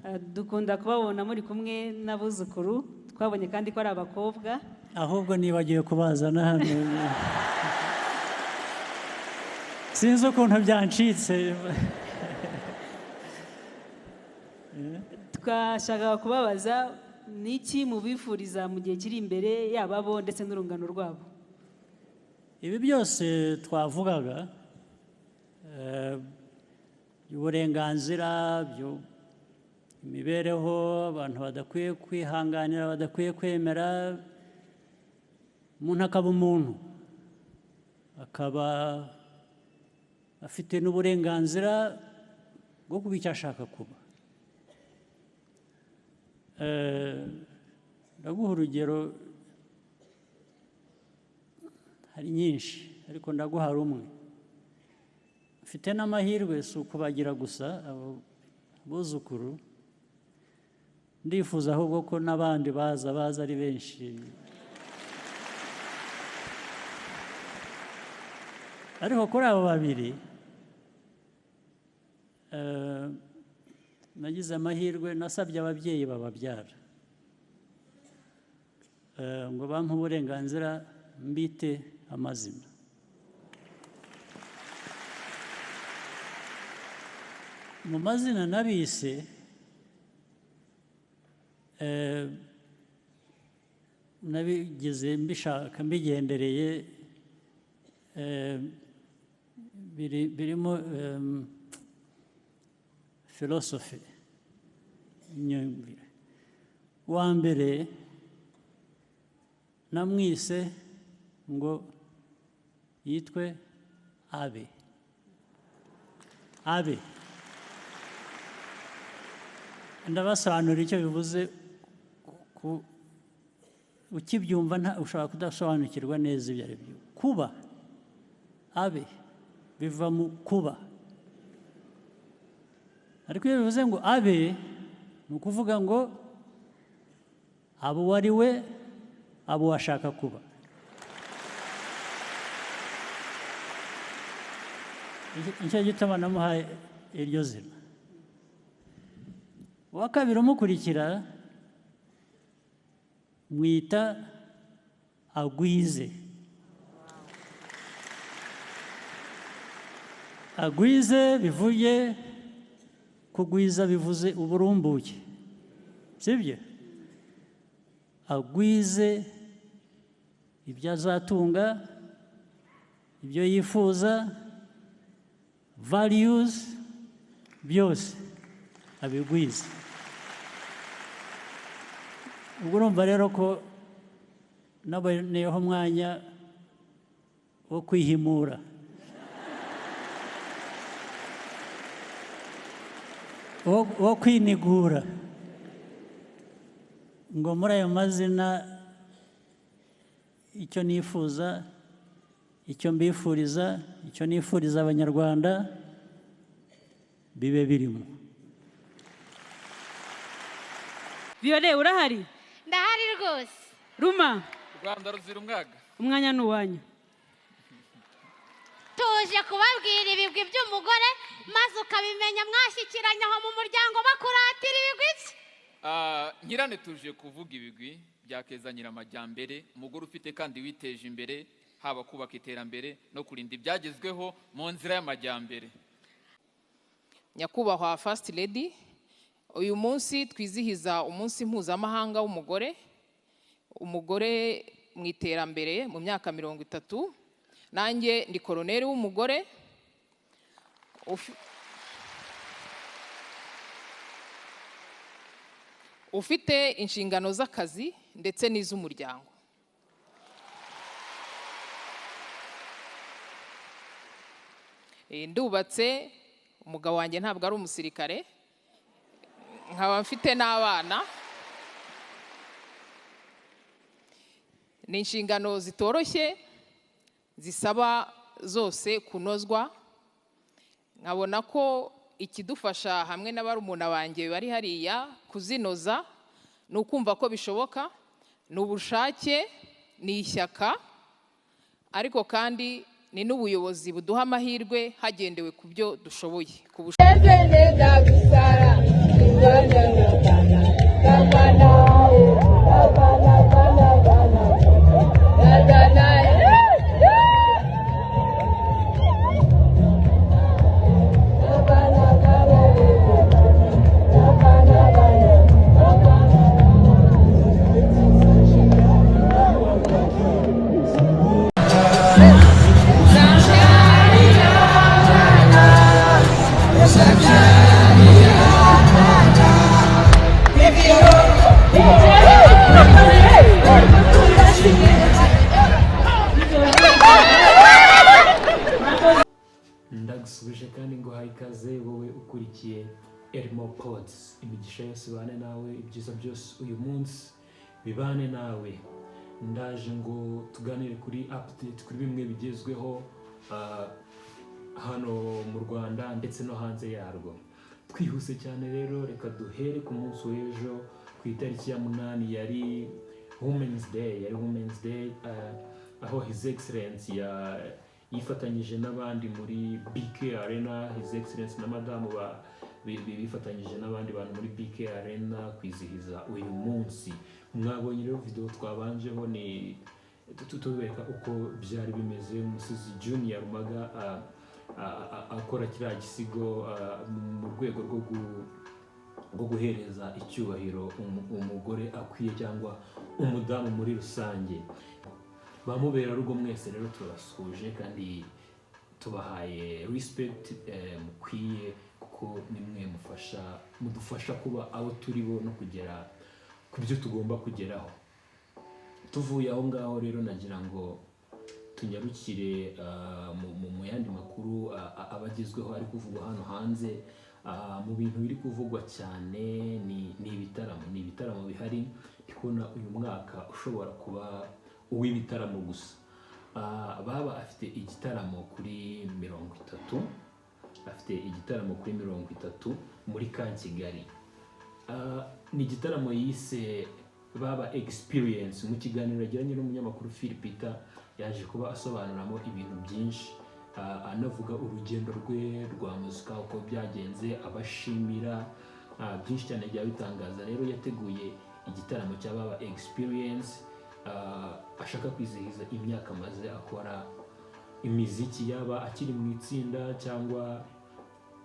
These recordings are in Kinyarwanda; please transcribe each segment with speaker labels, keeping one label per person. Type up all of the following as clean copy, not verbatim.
Speaker 1: Dukunda kubabona muri kumwe n'abuzukuru, twabonye kandi ko ari abakobwa.
Speaker 2: Ahubwo nibagiwe kubazana hano, sinzi ukuntu byancitse.
Speaker 1: Twashakaga kubabaza, ni iki mubifuriza mu gihe kiri imbere, yaba bo ndetse n'urungano rwabo?
Speaker 2: Ibi byose twavugaga, by'uburenganzira, imibereho abantu badakwiye kwihanganira, badakwiye kwemera, umuntu akaba umuntu, akaba afite n'uburenganzira bwo kuba icyo ashaka kuba. Ndaguha urugero, hari nyinshi ariko ndaguha rumwe. Mfite n'amahirwe, si ukubagira gusa abo buzukuru, ndifuza ahubwo ko n'abandi baza, baza ari benshi. Ariko kuri abo babiri, nagize amahirwe, nasabye ababyeyi bababyara ngo bampe uburenganzira mbite amazina. Mu mazina nabise, nabigize mbishaka, mbigendereye, birimo philosophy, imyumvire. Uwa mbere namwise ngo yitwe Abe. Abe, ndabasobanurira icyo bivuze. Ukibyumva ushobora kudasobanukirwa neza ibyo ari byo. Kuba abe biva mu kuba, ariko iyo bivuze ngo abe, ni ukuvuga ngo abo uwo ari we, abo uwo ashaka kuba. Nicyo gituma namuhaye iryo zina. Uwa kabiri umukurikira mwita Agwize. Agwize bivuye kugwiza, bivuze uburumbuke, sibyo? Agwize ibyo azatunga, ibyo yifuza, values, byose abigwize. Ubwo urumva rero ko naboneyeho umwanya wo kwihimura, wo kwinigura, ngo muri ayo mazina icyo nifuza, icyo mbifuriza, icyo nifuriza Abanyarwanda bibe birimo.
Speaker 1: Viyore, urahari?
Speaker 3: Ndahari rwose.
Speaker 1: Ruma.
Speaker 4: Rwanda ruzira umwaga.
Speaker 1: Umwanya ni uwanyu.
Speaker 3: Tuje kubabwira ibigwi by'umugore, maze ukabimenya mwashyikiranye aho mu muryango, bakuratira ibigwi bye.
Speaker 4: Nyirane, tuje kuvuga ibigwi bya Keza Nyiramajyambere, umugore ufite kandi witeje imbere, haba kubaka iterambere no kurinda ibyagezweho mu nzira y'amajyambere.
Speaker 5: Nyakubahwa First Lady, uyu munsi twizihiza umunsi mpuzamahanga w'umugore, umugore mu iterambere mu myaka 30. Nanjye ndi koroneri w'umugore ufite inshingano z'akazi ndetse n'iz'umuryango. Ndubatse, umugabo wanjye ntabwo ari umusirikare, nkaba mfite n'abana. Ni inshingano zitoroshye, zisaba zose kunozwa. Nkabona ko ikidufasha hamwe na barumuna banjye bari hariya kuzinoza ni ukumva ko bishoboka, ni ubushake, ni ishyaka, ariko kandi ni n'ubuyobozi buduha amahirwe hagendewe ku byo dushoboye, ku
Speaker 6: Neza gusara. Ukurikiye Elmo Pods. Imigisha yose ibane nawe, ibyiza byose uyu munsi bibane nawe. Ndaje ngo tuganire kuri update, kuri bimwe bigezweho hano mu Rwanda ndetse no hanze yarwo. Twihuse cyane rero, reka duhere ku munsi w'ejo ku itariki ya 8, yari Women's Day, yari Women's Day, aho His Excellence ya yifatanyije n'abandi muri BK Arena. His Excellence na madamu bifatanyije n'abandi bantu muri BK Arena kwizihiza uyu munsi. Mwabonye rero video twabanjeho, ni tubereka uko byari bimeze. Umusizi Junior Rumaga akora kiriya gisigo mu rwego rwo guhereza icyubahiro umugore akwiye cyangwa umudamu muri rusange. Ba muberarugo mwese rero turabasuhuje kandi tubahaye respect mukwiye, kuko nimwe mudufasha kuba abo turi bo no kugera ku byo tugomba kugeraho. Tuvuye aho ngaho rero, nagira ngo tunyarukire mu yandi makuru aba agezweho ari kuvugwa hano hanze. Mu bintu biri kuvugwa cyane ni ibitaramo, ni ibitaramo bihari. Ndi kubona uyu mwaka ushobora kuba uw'ibitaramo gusa. Baba afite igitaramo kuri 30, afite igitaramo kuri 30 muri Camp Kigali. Ni igitaramo yise Baba Experience. Mu kiganiro yagiranye n'umunyamakuru Phil Peter, yaje kuba asobanuramo ibintu byinshi, anavuga urugendo rwe rwa muzika uko byagenze, abashimira byinshi cyane byaba bitangaza. Rero yateguye igitaramo cya Baba Experience, ashaka kwizihiza imyaka amaze akora imiziki, yaba akiri mu itsinda cyangwa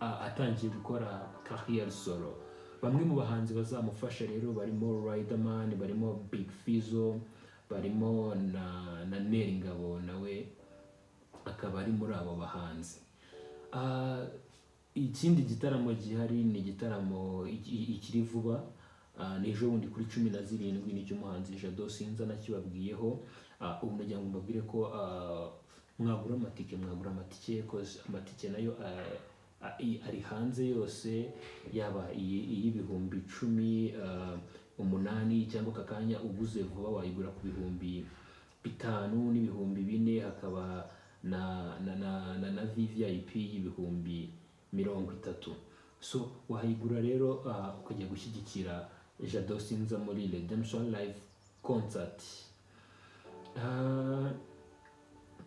Speaker 6: atangiye gukora carrière solo. Bamwe mu bahanzi bazamufasha rero barimo Riderman, barimo Big Fizzo, barimo na Nel Ngabo, nawe akaba ari muri abo bahanzi. Ikindi gitaramo gihari ni igitaramo ikiri vuba, ni ejo bundi kuri 17, nicyo umuhanzi Jado Sinza nakibabwiyeho. Ubu nagira ngo mbabwire ko mwagura amatike, mwagura amatike, 'cause amatike nayo ari hanze yose, yaba iy'ibihumbi 10, 8, cyangwa aka kanya uguze vuba wayigura ku 5000 n'ibihumbi 4, hakaba na VVIP y'ibihumbi 30. So wayigura rero ukajya gushyigikira Jado Sinza muri Redemption Live Concert.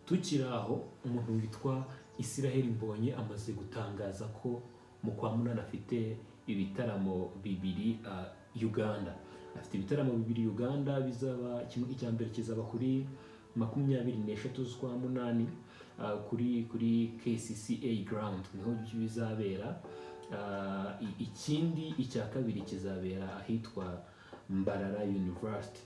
Speaker 6: Tukiri aho, umuntu witwa Israel Mbonyi amaze gutangaza ko mu kwa munani afite ibitaramo bibiri Uganda. Afite ibitaramo bibiri Uganda bizaba kimwe. Icya mbere kizaba kuri 23 z'ukwa munani kuri KCCA Ground, niho bizabera. Ikindi icya kabiri kizabera ahitwa Mbarara University,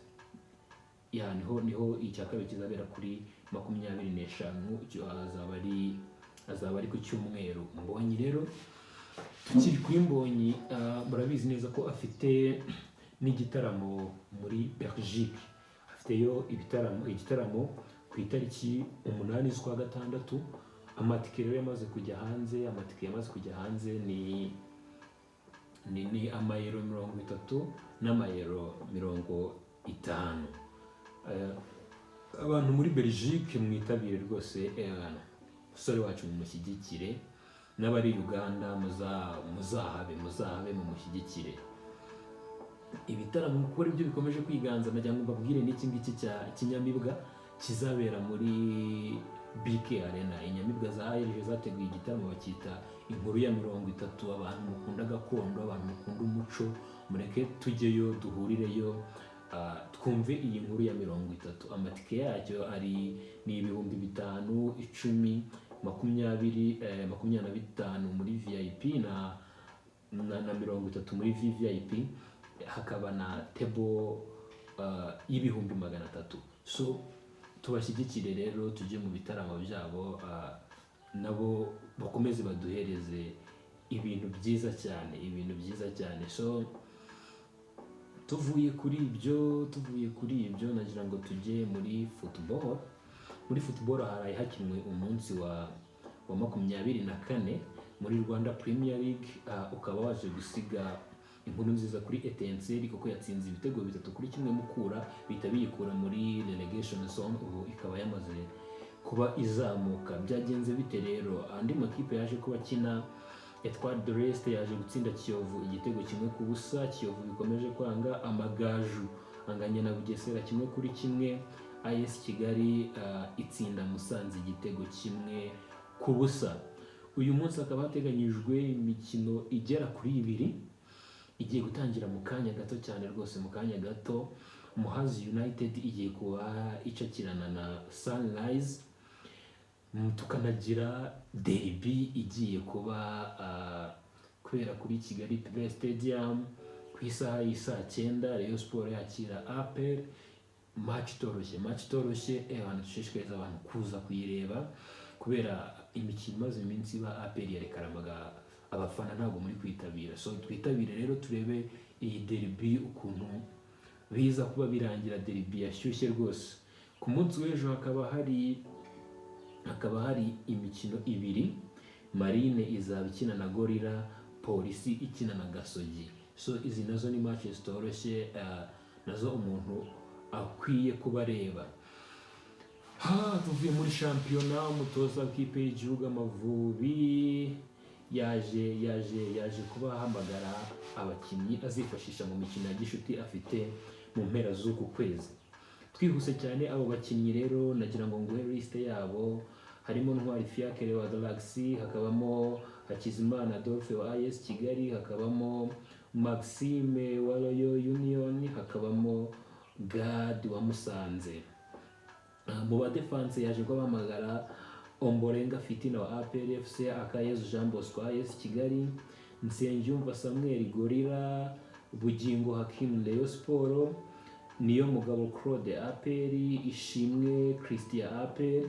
Speaker 6: ya niho icya kabiri kizabera kuri 25. Icyo azaba ari ku cyumweru. Mbonyi rero, tukiri kuri Mbonyi, murabizi neza ko afite n'igitaramo muri Belgique. Afiteyo igitaramo ku itariki 8 z'ukwa gatandatu. Amatike rero yamaze kujya hanze, amatike yamaze kujya hanze ni amayero 30 n'amayero 50. Abantu muri Belgique mwitabire rwose, umusore wacu mumushyigikire, n'abari Uganda muzahabe mumushyigikire. Ibitaramo kuko aribyo bikomeje kwiganza, nagira ngo mbabwire n'iki ngiki cya Kinyamibwa kizabera muri BK Arena. Inyamibwa za AERG zateguye igitaramo bakita Inkuru ya 30. Abantu mukunda gakondo, abantu mukunda umuco, mureke tujyeyo duhurireyo, twumve iyi nkuru ya 30. Amatike yacyo ari ni 5000, 10, 20, 25 muri VIP na 30 muri VVIP, hakaba na table y'300,000. So tubashyigikire rero, tujye mu bitaramo byabo, nabo bakomeze baduhereze ibintu byiza cyane, ibintu byiza cyane. So tuvuye kuri ibyo, nagira ngo tujye muri football. Muri football haraye hakinwe umunsi wa 24. Muri Rwanda Premier League, ukaba waje gusiga inkuru nziza kuri Etincelle, kuko yatsinze ibitego 3-1 Mukura, bihita biyikura muri relegation zone, ubu ikaba yamaze kuba izamuka. Byagenze bite rero? Andi makipe yaje kuba akina: Etoile de l'Est yaje gutsinda Kiyovu igitego 1-0. Kiyovu bikomeje kwanga. Amagaju anganya na Bugesera 1-1. AS Kigali itsinda Musanze igitego 1-0. Uyu munsi hakaba hateganyijwe imikino igera kuri ibiri igiye gutangira mu kanya gato cyane rwose. Mu kanya gato Muhazi United igiye kuba icakirana na Sunrise. Tukanagira derby igiye kuba kubera kuri Kigali Pele Stadium ku isaha y'isaa 9, Rayon Sport yakira APR. Match itoroshye, match itoroshye. Abantu, dushishikariza abantu kuza kuyireba kubera imikino imaze iminsi iba, APR yarekaramaga abafana, ntabwo muri kwitabira. So twitabire rero, turebe iyi derby ukuntu biza kuba birangira. Derby yashyushye rwose. Ku munsi w'ejo hakaba hari imikino ibiri: Marine izaba ikina na Gorilla, Polisi ikina na Gasogi. So izi nazo ni match zitoroshye, nazo umuntu akwiye kuba areba. Ha, tuvuye muri shampiyona, umutoza w'ikipe y'igihugu Amavubi yaje kuba ahamagara abakinnyi azifashisha mu mikino ya gishuti afite mu mpera z'uku kwezi. Twihuse cyane, abo bakinnyi rero nagira ngo nguhe liste yabo. Harimo Ntwari Fiacre wa Galaxy, hakabamo Hakizimana Adolphe wa AS Kigali, hakabamo Maxime wa Royal Union, hakabamo Gad wa Musanze. Mu badefanse yaje kuba bahamagara Omborenga Fitina wa APR FC, Akayezu Jean Bosco AS Kigali, Nsengiyumva Samuel Gorilla, Bugingo Hakim Rayon Sport, Niyo Mugabo Claude APR, Ishimwe Christian APR,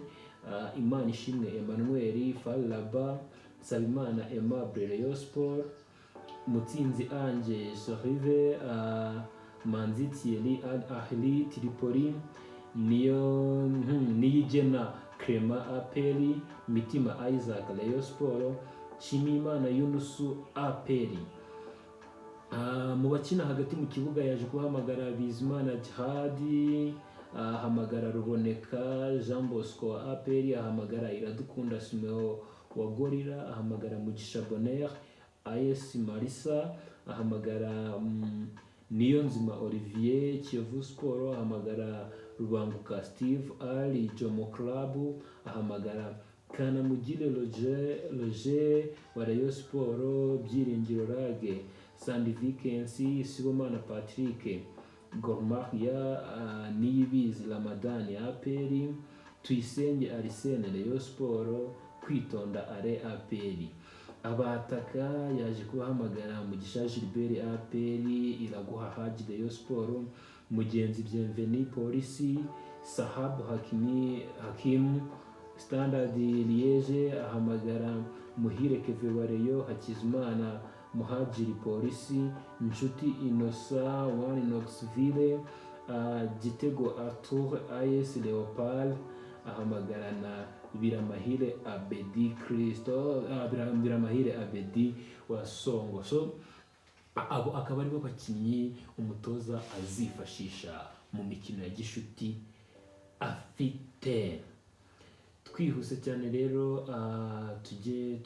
Speaker 6: Imana Ishimwe Emmanuel Faraba, Nsabimana Aimable Rayon Sport, Mutsinzi Ange Sorive, Manzi Thierry Al Ahli Tripoli, niyo Niyigena Clement APR, Mitima Isaac Rayon Sport, Nshimiyimana Yunusu APR. Mu bakina hagati mu kibuga yaje kubahamagara Bizimana Djihad, ahamagara Ruboneka Jean Bosco wa APR, ahamagara Iradukunda Simeo wa Gorilla, ahamagara Mugisha Bonheur AS Marisa, ahamagara Niyonzima Olivier Kiyovu Sport, ahamagara Rubanguka Steve Ali Jomo Club, ahamagara Kanamugire Roger wa Rayon Sport, Byiringiro Lague, Sandi Vikensi, Sibomana Patrick Gor Mahia, Niyibizi Ramadan APR, Tuyisenge Arsene Rayon Sport, Kwitonda Are APR. Abataka yaje kubahamagara Mugisha Gilbert APR, Iraguha Haji Rayon Sport, Mugenzi Bienvenu Polisi, Sahabu Hakimi Hakimu Standard Liege, ahamagara Muhire Keve wa Rayon, Hakizimana Muhajiri Polisi, Nshuti Innocent One Knoxville, Gitego Arthur AS Leopard, ahamagara na Biramahire Abedi Christo, Biramahire Abedi wa Songo. So abo akaba aribo bakinnyi umutoza azifashisha mu mikino ya gishuti afite. Twihuse cyane rero, tujye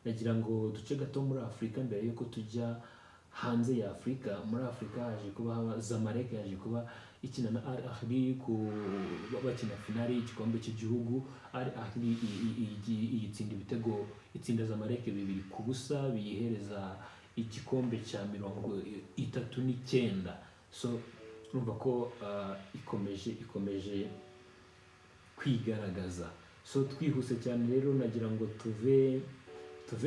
Speaker 6: nagira ngo duce gato muri Afurika mbere yuko tujya hanze ya Afurika. Muri Afurika haje kuba Zamalek yaje kuba ikina na Al Ahly ku bakina finali y'igikombe cy'igihugu. Al Ahly iyitsinda ibitego, itsinda Zamalek 2-0, biyihereza igikombe cya 39. So urumva ko ikomeje kwigaragaza. So twihuse cyane rero, nagira ngo tuve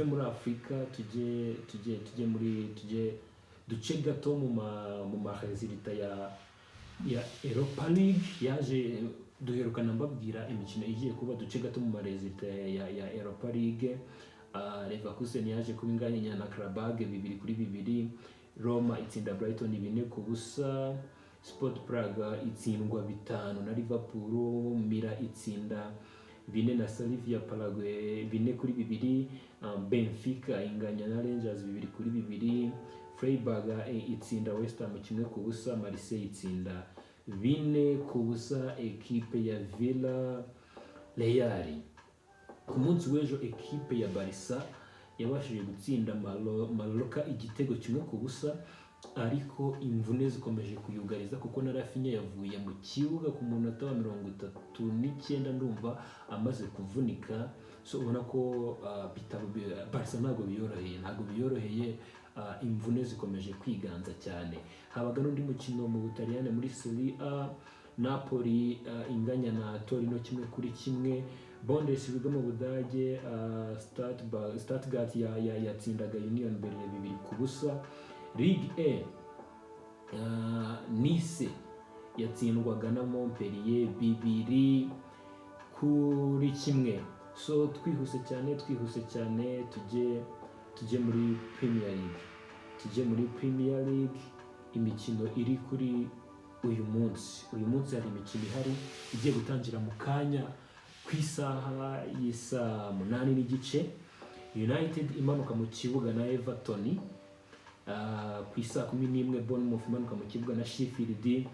Speaker 6: muri Afurika tujye muri tujye duce gato mu ma résultats ya Europa League. Yaje duherukana mbabwira imikino igiye kuba. Duce gato mu ma résultats ya Europa League. Leverkusen yaje kuba inganya na Qarabag 2-2, Roma itsinda Brighton 4-0, Sport Prague itsindwa 5 na Liverpool, Mira itsinda 4 na Slavia Prague 4-2. Benfica inganya na Rangers 2-2. Freiburg itsinda West Ham 1-0. Marseille itsinda 4-0 ekipe ya Villarreal. Ku munsi w'ejo ekipe ya Barca yabashije gutsinda Mallorca igitego 1-0, ariko imvune zikomeje kuyugariza kuko na Raphinha yavuye mu kibuga ku munota wa 39, ndumva amaze kuvunika. So ubona ko Barca ntabwo biyoroheye, imvune zikomeje kwiganza cyane. Habaga n'undi mukino mu Butaliyani muri Serie A, Napoli inganya na Torino 1-1. Bundesliga mu Budage, Stuttgart yatsindaga Union Berlin 2-0. Ligue 1, Nice yatsindwaga na Montpellier 2-1. So twihuse cyane, twihuse cyane, tujye muri Premier League, tujye muri Premier League. Imikino iri kuri uyu munsi, uyu munsi hari imikino ihari igiye gutangira mu kanya ku isaha y'isaa 8:30. United imanuka mu kibuga na Everton. Ku isaa 11 Bournemouth imanuka mu kibuga na Sheffield.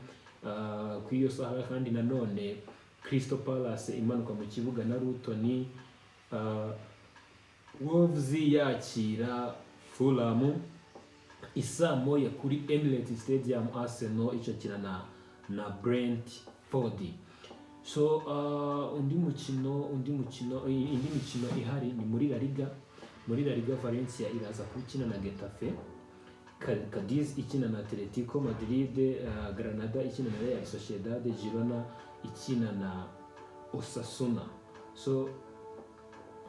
Speaker 6: Ku iyo saha kandi nanone Crystal Palace imanuka mu kibuga na Luton. Wolves yakira Fulham. Isaa 1 kuri Emirates Stadium Arsenal icakirana na Brentford. So undi mukino undi mukino indi mikino ihari ni muri La Liga. Muri La Liga, Valencia iraza kuba ikina na Getafe, Cadiz ikina na Atletico Madrid, Granada ikina na Real Sociedad, Girona ikina na Osasuna. So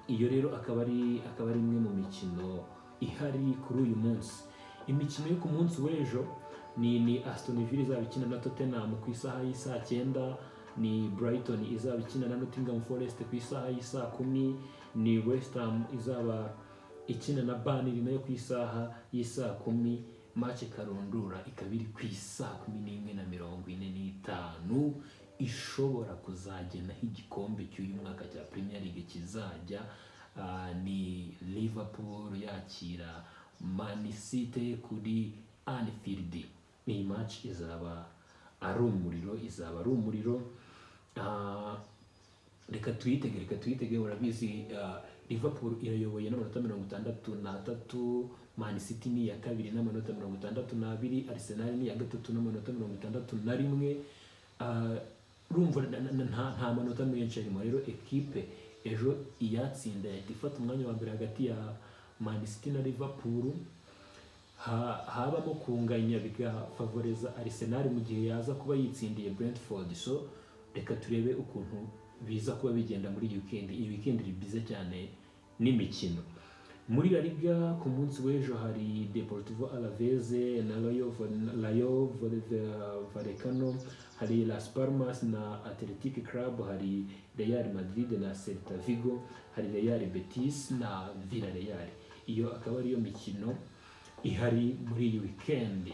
Speaker 6: iyo rero akaba ari imwe mu mikino ihari kuri uyu munsi. Imikino yo ku munsi w'ejo ni Aston Villa izaba ikina na Tottenham ku isaha y'isaa 9, ni Brighton izaba ikina na Nottingham Forest ku isaha y'isaa 10, ni West Ham izaba ikina na Burnley nayo ku isaha y'isaa 10. Match karundura ikaba iri ku isaa 11:45, ishobora kuzagenaho igikombe cy'uyu mwaka cya Premier League kizajya. Ni Liverpool yakira Man City kuri Anfield. Iyi match izaba ari umuriro, izaba ari umuriro. Reka tuyitege, reka tuyitege. Urabizi, Liverpool irayoboye n'amanota 63, Man City ni iya kabiri n'amanota 62, Arsenal ni iya gatatu n'amanota 61. Urumva nta manota menshi arimo. Rero ekipe ejo iyatsinda yahita ifata umwanya wa mbere hagati ya Man City na Liverpool. Habamo kunganya bigafavoreza Arsenal mu gihe yaza kuba yitsindiye Brentford. So reka turebe ukuntu biza kuba bigenda muri iyi weekend. Iyi weekend iri byiza cyane n'imikino. Muri La Liga ku munsi w'ejo hari Deportivo Alaves na Rayo Vallecano, hari Las Palmas na Athletic Club, hari Real Madrid na Celta Vigo, hari Real Betis na Villarreal. Iyo akaba ariyo mikino ihari muri iyi weekend.